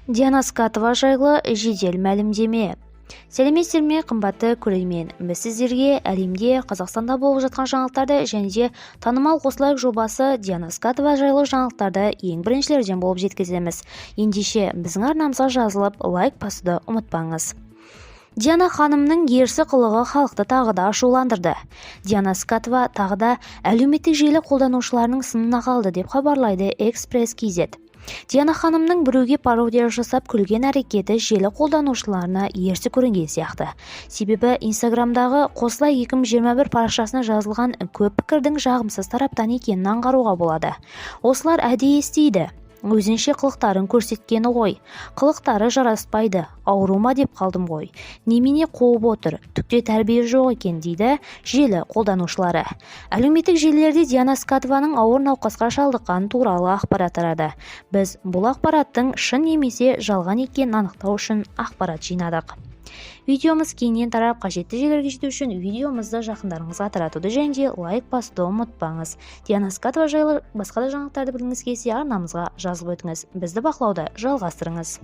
Диана Скатова жайлы жедел мәлімдеме. Сәлеметсіздер ме, қымбатты көрермен! Біз сіздерге әлемде, Қазақстанда болып жатқан жаңалықтарды және де танымал «Қосылайық» жобасы, Диана Скатова жайлы жаңалықтарды ең біріншілерден болып жеткіземіз. Ендеше, біздің арнамызға жазылып, лайк басуды ұмытпаңыз. Диана ханымның ерсі қылығы халықты тағы да ашуландырды. Диана Скатова тағы да әлеуметтік желі қолданушыларының сынына қалды, деп хабарлайды Экспресс KZ. Диана ханымның біреуге пародия жасап күлген әрекеті желі қолданушыларына ерсі көрінген сияқты. Себебі Инстаграмдағы «Қосылайық 2021» парақшасына жазылған көп пікірдің жағымсыз тараптан екенін аңғаруға болады. «Осылар әдейі істейді, өзінше қылықтарын көрсеткені ғой», «Қылықтары жараспайды», «Ауру ма деп қалдым ғой», «Немене қуып отыр», «Түк те тәрбие жоқ екен», дейді желі қолданушылары. Әлеуметтік желілерде Диана Скатованың ауыр науқасқа шалдыққаны туралы ақпарат тарады. Біз бұл ақпараттың шын немесе жалған екенін анықтау үшін ақпарат жинадық. Видеомыз кеңінен тарап, қажетті жерлерге жету үшін видеомызды жақындарыңызға таратуды және де лайк басуды ұмытпаңыз. Диана Скатова жайлы басқа да жаңалықтарды білгіңіз келсе, арнамызға жазылып өтіңіз. Бізді бақылауды жалғастырыңыз.